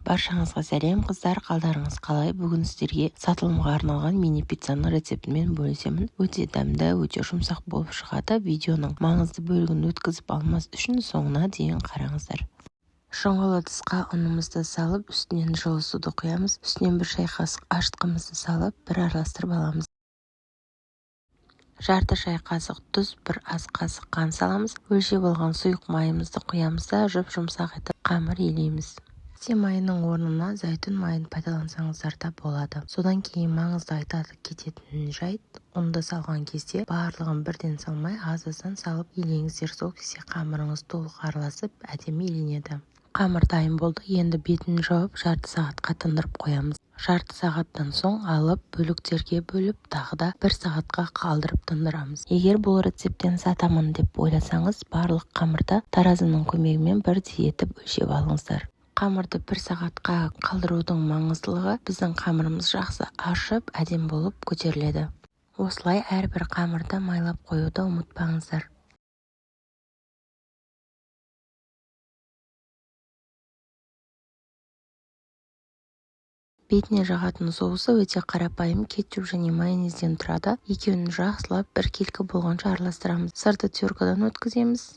Баршаңызға сәлем, қыздар! Қалдарыңыз қалай? Бүгін сіздерге сатылымға арналған мини пиццаның рецептімен бөлісемін. Өте дәмді, өте жұмсақ болып шығады. Видеоның маңызды бөлігін өткізіп алмас үшін соңына дейін қараңыздар. Шұңғыл ыдысқа ұнымызды салып, үстінен жылы суды құямыз. Үстінен 1 шай қасық ашытқымызды салып, бір араластырып аламыз. Жарты шай қасық тұз, бір ас қасық қант саламыз. Өлшеп алған сұйық майымызды құямыз да, жұп-жұмсақ етіп қамыр илейміз. Пісте майының орнына зәйтүн майын пайдалансаңыздар да болады. Содан кейін маңызды айта кететін жайт: ұнды салған кезде барлығын бірден салмай, аз-аздан салып илеңіздер. Сол кезде қамырыңыз толық араласып, әдемі иленеді. Қамыр дайын болды. Енді бетін жауып, жарты сағатқа тындырып қоямыз. Жарты сағаттан соң алып, бөліктерге бөліп, тағы да бір сағатқа қалдырып тындырамыз. Егер бұл рецепттен сатамын деп ойласаңыз, барлық қамырды таразының көмегімен бірдей етіп өлшеп алыңыздар. Қамырды бір сағатқа қалдырудың маңыздылығы: біздің қамырымыз жақсы ашып, әдемі болып көтеріледі. Осылай әрбір қамырды майлап қоюды ұмытпаңыздар. Бетіне жағатын соусы өте қарапайым: кетчуп және майонезден тұрады. Екеуін жақсылап біркелкі болғанша араластырамыз. Сырды теркадан өткіземіз.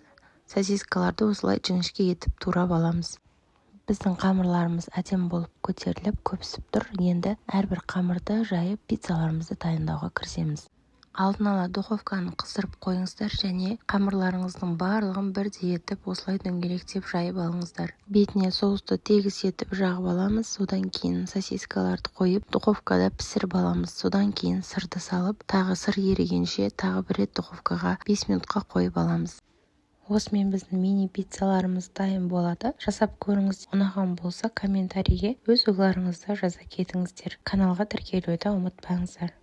Сосискаларды осылай жіңішке етіп турап аламыз. Біздің қамырларымыз әдемі болып көтеріліп, көпсіп тұр. Енді әрбір қамырды жайып, пиццаларымызды дайындауға кірісеміз. Алдын ала духовканы қыздырып қойыңыздар және қамырларыңыздың барлығын бірдей етіп осылай дөңгелектеп жайып алыңыздар. Бетіне соусты тегіс етіп жағып аламыз. Содан кейін сосискаларды қойып, духовкада пісіріп аламыз. Содан кейін сырды салып, тағы сыр ерігенше тағы бір рет духовкаға 5 минутқа қойып аламыз. Осымен біздің мини пиццаларымыз дайын болады. Жасап көріңіз. Ұнаған болса, комментарийге өз ойларыңызды жаза кетіңіздер. Каналға тіркелуді ұмытпаңыздар.